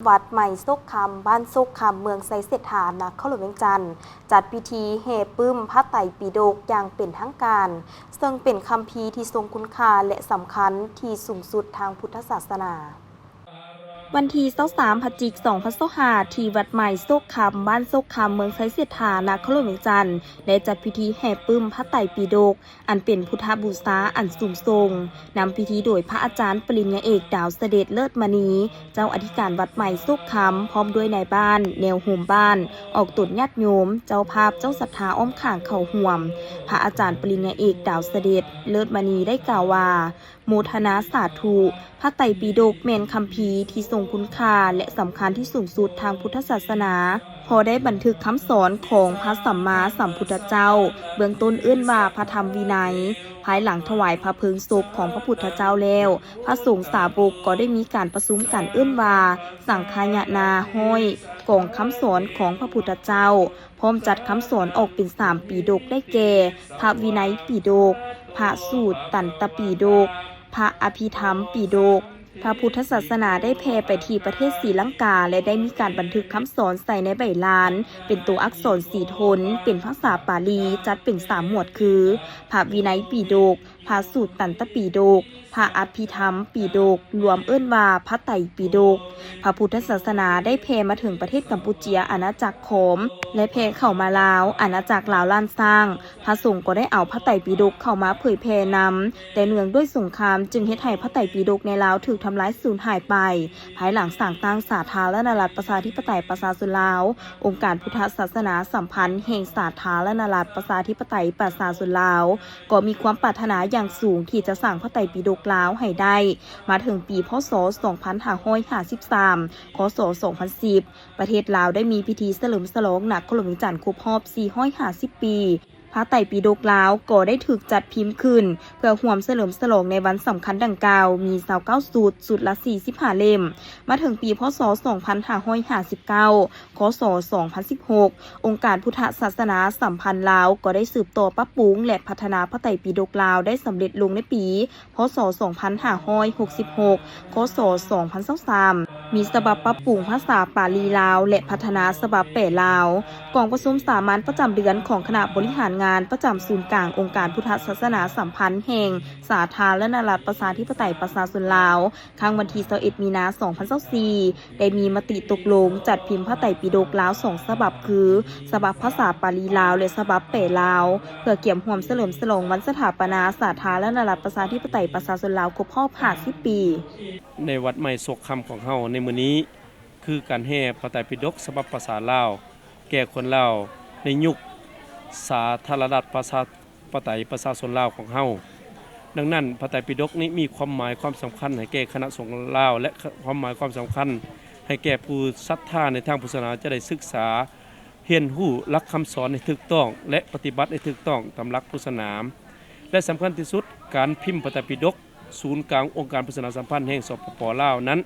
ວັດໃໝ່ໂຊກຄຳ, ບ້ານໂຊກຄຳ, ເມືອງໄຊເສດຖາ, ນະຄອນຫຼວງວຽງຈັນ ຈັດພິທີແຫ່ປຶ້ມພະໄຕປິດົກຢ່າງເປັນທາງການ, ເຊິ່ງເປັນຄຳພີທີ່ຊົງຄຸນຄ່າ ແລະ ສຳຄັນທີ່ສູງສຸດທາງພຸດທະສາສະໜາ. ວັນທີຊາວສາມ ພະຈິກ ສອງພັນຊາວຫ້າ ທີ່ວັດໃໝ່ໂຊກຄຳ, ບ້ານໂຊກຄຳ, ເມືອງໄຊເສດຖາ, ນະຄອນຫຼວງວຽງຈັນ ໄດ້ຈັດພິທີແຫ່ປຶ້ມພະໄຕປິດົກ ອັນເປັນພຸດທະບູຊາອັນສູງສົ່ງ, ນຳພິທີໂດຍພະອາຈານປະລິນຍາເອກ ດາວສະເດັດ ເລີດມະນີ ເຈົ້າອະທິການວັດໃໝ່ໂຊກຄຳ, ພ້ອມດ້ວຍນາຍບ້ານ, ແນວໂຮມບ້ານ, ອອກຕົນຍາດໂຍມ, ເຈົ້າພາບ, ເຈົ້າສັດທາອ້ອມຂ້າງເຂົ້າຮ່ວມ. ພະອາຈານປະລິນຍາເອກ ດາວສະເດັດ ເລີດມະນີ ໄດ້ກ່າວວ່າ ໂມທະນາສາທຸ, ພະໄຕປິດົກແມ່ນຄຳພີທີ່ຊົງຄຸນຄ່າ ແລະ ສຳຄັນທີ່ສູງສຸດທາງພຸດທະສາສະໜາ, ເພາະໄດ້ບັນທຶກຄຳສອນຂອງພະສຳມາສຳພຸດທະເຈົ້າ, ເບື້ອງຕົ້ນເອີ້ນວ່າພະທຳວິໄນ. ພາຍຫຼັງຖວາຍພະເພີງສົບຂອງພະພຸດທະເຈົ້າແລ້ວ, ພະສົງສາວົກກໍໄດ້ມີການປະຊຸມກັນເອີ້ນວ່າ ສັງຄາຍະນາຮ້ອຍ, ກອງຄຳສອນຂອງພະພຸດທະເຈົ້າ, ພ້ອມຈັດຄຳສອນອອກເປັນສາມປີດົກ ໄດ້ແກ່ ພະວິໄນປີດົກ, ພະສູດຕັນຕະປີດົກ, ພະອະພິທຳປີດົກ. ພະພຸດທະສາສະໜາໄດ້ແຜ່ໄປທີ່ປະເທດສີລັງກາ ແລະ ໄດ້ມີການບັນທຶກຄຳສອນໃສ່ໃນໃບລານ ເປັນໂຕອັກສອນສີທົນ ເປັນພາສາປາລີ, ຈັດເປັນສາມໝວດຄື ພະວິໄນປີດົກ, ພະສູດຕັນຕະປີດົກ, ພະອະພິທຳປີດົກ, ລວມເອີ້ນວ່າພະໄຕປິດົກ. ພະພຸດທະສາສະໜາໄດ້ແຜ່ມາເຖິງປະເທດກຳປູເຈຍ, ອານາຈັກຂອມ ແລະ ແຜ່ເຂົ້າມາລາວ, ອານາຈັກລາວລ້ານຊ້າງ. ພະສົງກໍໄດ້ເອົາພະໄຕປິດົກເຂົ້າມາເຜີຍແຜ່ນຳ, ແຕ່ເນື່ອງດ້ວຍສົງຄາມຈຶ່ງເຮັດໃຫ້ພະໄຕປິດົກໃນລາວຖືກທຳລາຍສູນຫາຍໄປ. ພາຍຫຼັງສ້າງຕັ້ງສາທາລະນະລັດປະຊາທິປະໄຕປະຊາຊົນລາວ, ອົງການພຸດທະສາສະໜາສຳພັນແຫ່ງສາທາລະນະລັດປະຊາທິປະໄຕປະຊາຊົນລາວ ກໍມີຄວາມປາດຖະໜາຢ່າງສູງທີ່ຈະສ້າງພະໄຕປິດົກລາວໃຫ້ໄດ້ ມາເຖິງປີ ພ.ສ. ສອງພັນຫ້າຮ້ອຍຫ້າສິບສາມ ຄ.ສ. ສອງພັນສິບ ປະເທດລາວໄດ້ມີພິທີສະເຫຼີມສະຫຼອງນະຄອນຫຼວງວຽງຈັນຄົບຮອບສີ່ຮ້ອຍຫ້າສິບປີ. ພະໄຕປິດົກລາວກໍໄດ້ຖືກຈັດພິມຂຶ້ນ ເພື່ອຮ່ວມສະເຫຼີມສະຫຼອງໃນວັນສຳຄັນດັ່ງກ່າວ ມີຊາວເກົ້າຊຸດ, ຊຸດລະສີ່ສິບຫ້າເຫຼັ້ມ. ມາເຖິງປີ ພ.ສ. ສອງພັນຫ້າຮ້ອຍຫ້າສິບເກົ້າ ຄ.ສ. ສອງພັນສິບຫົກ ອົງການພຸດທະສາສະໜາສຳພັນລາວ ກໍໄດ້ສືບຕໍ່ປັບປຸງ ແລະ ພັດທະນາພະໄຕປິດົກລາວໄດ້ສຳເລັດລົງໃນປີ ພ.ສ. ສອງພັນຫ້າຮ້ອຍຫົກສິບຫົກ ຄ.ສ. ສອງພັນຊາວສາມ ມີສະບັບປັບປຸງພາສາປາລີລາວ ແລະ ພັດທະນາສະບັບແປລາວ. ກອງປະຊຸມສາມັນປະຈຳເດືອນຂອງຄະນະບໍລິຫານງານປະຈຳສູນກາງອົງການພຸດທະສາສະໜາສຳພັນແຫ່ງສາທາລະນະລັດປະຊາທິປະໄຕປະຊາຊົນລາວ ຄັ້ງວັນທີຊາວເອັດ ມີນາ ສອງພັນຊາວສີ່ ໄດ້ມີມະຕິຕົກລົງຈັດພິມພະໄຕປິດົກລາວສອງສະບັບ ຄື ສະບັບພາສາປາລີລາວ ແລະ ສະບັບແປລາວ ເພື່ອກຽມຮ່ວມສະເຫຼີມສະຫຼອງວັນສະຖາປະນາສາທາລະນະລັດປະຊາທິປະໄຕປະຊາຊົນລາວຄົບຮອບຫ້າສິບປີ. ໃນວັດໃໝ່ໂຊກຄຳຂອງເຮົາໃນມື້ນີ້ ຄືການແຫ່ພະໄຕປິດົກສະບັບພາສາລາວ ແກ່ຄົນລາວໃນຍຸກສາທາລະນະລັດປະຊາທິປະໄຕປະຊາຊົນລາວຂອງເຮົາ. ດັ່ງນັ້ນ ພະໄຕປິດົກນີ້ມີຄວາມໝາຍຄວາມສຳຄັນໃຫ້ແກ່ຄະນະສົງລາວ ແລະ ຄ- ຄວາມໝາຍຄວາມສຳຄັນໃຫ້ແກ່ຜູ້ສັດທາໃນທາງພຸດທະສາສະໜາ ຈະໄດ້ສຶກສາຮຽນຮູ້ຫຼັກຄຳສອນໃຫ້ຖືກຕ້ອງ ແລະ ປະຕິບັດໃຫ້ຖືກຕ້ອງຕາມຫຼັກພຸດທະສາສະໜາ. ແລະ ສຳຄັນທີ່ສຸດ, ການພິມພະໄຕປິດົກ ສູນກາງອົງການພຸດທະສາສະໜາສຳພັນແຫ່ງ ສປປ ລາວ ນັ້ນ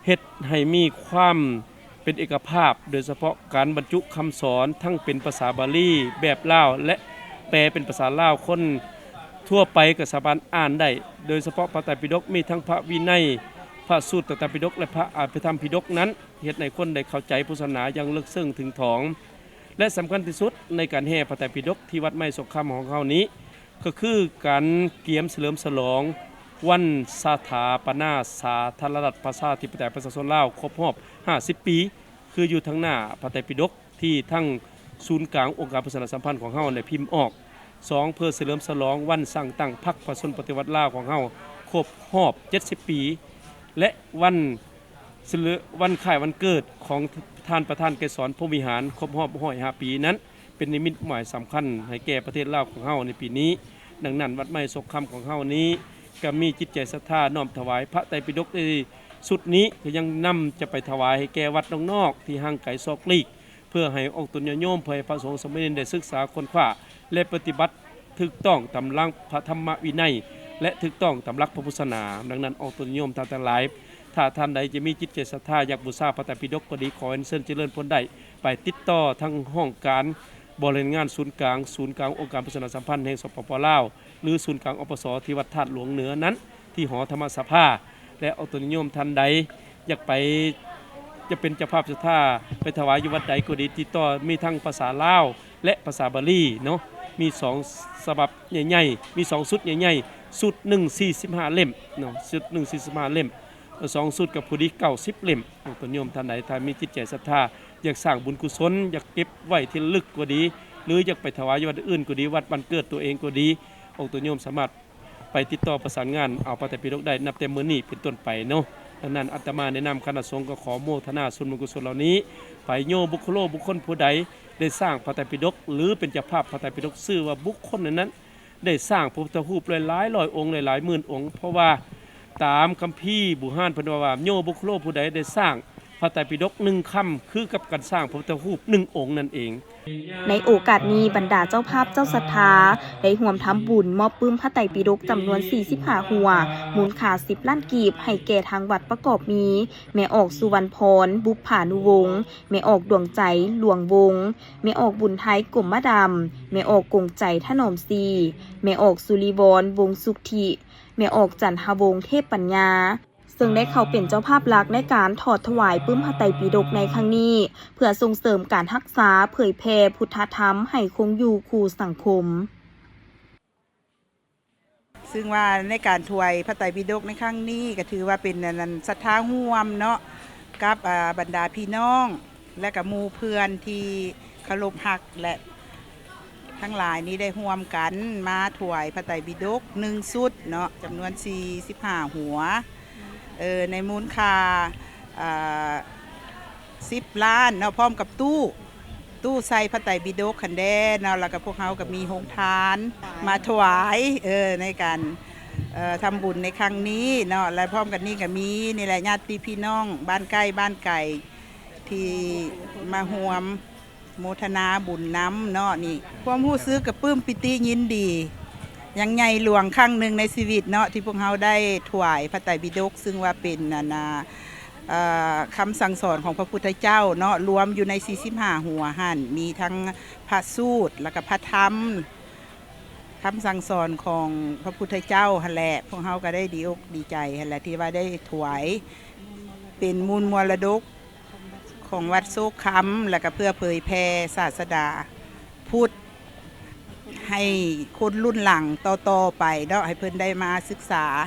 ເຮັດໃຫ້ມີຄວາມເປັນເອກະພາບ, ໂດຍສະເພາະການບັນຈຸຄຳສອນທັງເປັນພາສາບາລີແບບລາວ ແລະ ແປເປັນພາສາລາວ, ຄົນທົ່ວໄປກໍສາມາດອ່ານໄດ້. ໂດຍສະເພາະພະໄຕປິດົກມີທັງພະວິໄນ, ພະສູດຕະຕະປິດົກ ແລະ ພະອະພິທຳປິດົກນັ້ນ ເຮັດໃຫ້ຄົນໄດ້ເຂົ້າໃຈພຸດທະສາສະໜາຢ່າງເລິກເຊິ່ງເຖິງຖອງ. ແລະ ສຳຄັນທີ່ສຸດໃນການແຫ່ພະໄຕປິດົກທີ່ວັດໃໝ່ໂຊກຄຳຂອງເຮົານີ້ ກໍຄືການກຽມສະເຫຼີມສະຫຼອງວັນສະຖາປະນາສາທາລະນະລັດປະຊາທິປະໄຕປະຊາຊົນລາວຄົບຮອບຫ້າສິບປີ ຄືຢູ່ທາງໜ້າພະໄຕປິດົກທີ່ທາງສູນກາງອົງການພຸດທະສາສະໜາສຳພັນຂອງເຮົາໄດ້ພິມອອກ. ສອງ ເພື່ອສະເຫຼີມສະຫຼອງວັນສ້າງຕັ້ງພັກປະຊາຊົນປະຕິວັດລາວຂອງເຮົາຄົບຮອບເຈັດສິບປີ ແລະ ວັນ ສະເຫຼີມວັນຄ້າຍວັນເກີດຂອງທ່ານປະທານໄກສອນ ພົມວິຫານ ຄົບຮອບຮ້ອຍຫ້າປີນັ້ນ ເປັນນິມິດໝາຍສຳຄັນໃຫ້ແກ່ປະເທດລາວຂອງເຮົາໃນປີນີ້. ດັ່ງນັ້ນ ວັດໃໝ່ໂຊກຄຳຂອງເຮົານີ້ ກໍມີຈິດໃຈສັດທານ້ອມຖວາຍພະໄຕປິດົກໃນຊຸດນີ້ ກໍຍັງນຳຈະໄປຖວາຍໃຫ້ແກ່ວັດນອກໆ ທີ່ຫ່າງໄກສອກຫຼີກ ເພື່ອໃຫ້ອອກຕົນຍາດໂຍມ, ເພື່ອໃຫ້ພະສົງສາມະເນນໄດ້ສຶກສາຄົ້ນຄວ້າ ແລະ ປະຕິບັດຖືກຕ້ອງຕາມຫຼັກພະທຳມະວິໄນ ແລະ ຖືກຕ້ອງຕາມຫຼັກພະພຸດທະສາສະໜາ. ດັ່ງນັ້ນ ອອກຕົນຍາດໂຍມທ່ານທັງຫຼາຍ, ຖ້າທ່ານໃດຈະມີຈິດໃຈສັດທາຢາກບູຊາພະໄຕປິດົກກໍດີ, ຂໍອັນເຊີນຈະເລີນພົນໄດ້ໄປຕິດຕໍ່ທາງຫ້ອງການບໍລິຫານງານສູນກາງ, ສູນກາງອົງການພຸດທະສາສະໜາສຳພັນແຫ່ງ ສປປ ລາວ ຫຼື ສູນກາງ ອປສ ທີ່ວັດທາດຫຼວງເໜືອນັ້ນ ທີ່ຫໍທຳມະສະພາ ແລະ ອອກຕົນຍາດໂຍມທ່ານໃດຢາກໄປ ຈະເປັນເຈົ້າພາບສັດທາໄປຖວາຍຢູ່ວັດໃດກໍດີ ຕິດຕໍ່ມີທັງພາສາລາວ ແລະ ພາສາບາລີເນາະ ມີສອງສະບັບໃຫຍ່ໆ ມີສອງຊຸດໃຫຍ່ໆ ຊຸດໜຶ່ງສີ່ສິບຫ້າເຫຼັ້ມເນາະ ຊຸດໜຶ່ງສີ່ສິບຫ້າເຫຼັ້ມ ສອງຊຸດກໍພໍດີເກົ້າສິບເຫຼັ້ມ. ອອກຕົນໂຍມທ່ານໃດ ຖ້າມີຈິດໃຈສັດທາ ຢາກສ້າງບຸນກຸສົນ ຢາກເກັບໄວ້ທີ່ລະລຶກກໍດີ ຫຼື ຢາກໄປຖວາຍຢູ່ວັດອື່ນກໍດີ ວັດບ້ານເກີດຕົວເອງກໍດີ ອອກຕົນໂຍມສາມາດ ໄປຕິດຕໍ່ປະສານງານເອົາພະໄຕປິດົກໄດ້ ນັບແຕ່ມື້ນີ້ເປັນຕົ້ນໄປເນາະ. ດັ່ງນັ້ນ ອາດຕະມາໃນນາມຄະນະສົງກໍຂໍໂມທະນາສ່ວນບຸນກຸສົນເຫຼົ່ານີ້ ໄປໂຍບຸກໂຄໂລ ບຸກຄົນຜູ້ໃດໄດ້ສ້າງພະໄຕປິດົກ ຫຼື ເປັນເຈົ້າພາບພະໄຕປິດົກ ຊື່ວ່າບຸກຄົນນັ້ນໆ ໄດ້ສ້າງພະພຸດທະຮູບຫຼາຍໆຮ້ອຍອົງ ຫຼາຍໆໝື່ນອົງ ເພາະວ່າຕາມຄຳພີບູຮານເພິ່ນເວົ້າວ່າ ໂຍບຸກໂຄໂລຜູ້ໃດໄດ້ສ້າງ ພະໄຕປິດົກໜຶ່ງຄຳ ຄືກັບການສ້າງພະພຸດທະຮູບໜຶ່ງອົງນັ້ນເອງ. ໃນໂອກາດນີ້ ບັນດາເຈົ້າພາບເຈົ້າສັດທາ ໄດ້ຮ່ວມທຳບຸນມອບປຶ້ມພະໄຕປິດົກຈຳນວນສີ່ສິບຫ້າຫົວ ມູນຄ່າສິບລ້ານກີບ ໃຫ້ແກ່ທາງວັດປະກອບມີ ແມ່ອອກ ສຸວັນພອນ ບຸບຜານຸວົງ, ແມ່ອອກ ດວງໃຈ ຫຼວງວົງ, ແມ່ອອກ ບຸນໄທ ກົມມະດຳ, ແມ່ອອກ ກົງໃຈ ຖະໜອມສີ, ແມ່ອອກ ສຸລິວອນ ວົງສຸດທິ, ແມ່ອອກ ຈັນທະວົງ ເທບປັນຍາ ເຊິ່ງໄດ້ເຂົ້າເປັນເຈົ້າພາບຫຼັກໃນການຖອດຖວາຍປຶ້ມພະໄຕປິດົກໃນຄັ້ງນີ້ ເພື່ອສົ່ງເສີມການຮັກສາເຜີຍແຜ່ພຸດທະທຳໃຫ້ຄົງຢູ່ຄູ່ສັງຄົມ. ຊຶ່ງວ່າໃນການຖວາຍພະໄຕປິດົກໃນຄັ້ງນີ້ ກໍຖືວ່າເປັນອັນນັ້ນ ສັດທາຮ່ວມເນາະ ກັບ ອ່າ ບັນດາພີ່ນ້ອງ ແລະ ກໍໝູ່ເພື່ອນທີ່ເຄົາລົບຮັກ ແລະ ທັງຫຼາຍນີ້ໄດ້ຮ່ວມກັນມາຖວາຍພະໄຕປິດົກໜຶ່ງຊຸດເນາະ ຈຳນວນສີ່ສິບຫ້າຫົວ ເອີ ໃນມູນຄ່າ ອ່າ ສິບລ້ານເນາະ ພ້ອມກັບຕູ້ ຕູ້ໃສ່ພະໄຕປິດົກຫັ້ນແດ່ເນາະ ແລ້ວກໍພວກເຮົາກໍມີໂຮງທານມາຖວາຍ ເອີ ໃນການ ເອີ ທຳບຸນໃນຄັ້ງນີ້ເນາະ ແລະ ພ້ອມກັນນີ້ກໍມີນີ້ແຫຼະ ຍາດຕິພີ່ນ້ອງບ້ານໃກ້ບ້ານໄກ ທີ່ມາຮ່ວມໂມທະນາບຸນນຳເນາະ ນີ້ຄວາມຮູ້ສຶກກະປຶ້ມປີຕິຍິນດີຢ່າງໃຫຍ່ຫຼວງຄັ້ງໜຶ່ງໃນຊີວິດເນາະ ທີ່ພວກເຮົາໄດ້ຖວາຍພະໄຕປິດົກ ຊຶ່ງວ່າເປັນ ອັນນ່າ ເອີ ຄຳສັ່ງສອນຂອງພະພຸດທະເຈົ້າເນາະ ລວມຢູ່ໃນສີ່ສິບຫ້າຫົວຫັ້ນ ມີທັງພະສູດ ແລ້ວກະພະທຳ ຄຳສັ່ງສອນຂອງພະພຸດທະເຈົ້າຫັ້ນແຫຼະ ພວກເຮົາກໍໄດ້ດີອົກດີໃຈຫັ້ນແຫຼະ ທີ່ວ່າໄດ້ຖວາຍເປັນມູນມໍລະດົກຂອງວັດໂຊກຄຳ ແລ້ວກໍເພື່ອເຜີຍແຜ່ສາສະດາພຸດໃຫ້ຄົນລຸ້ນຫຼັງຕໍ່ໆໄປເນາະ ໃຫ້ເພິ່ນໄດ້ມາສຶກສາ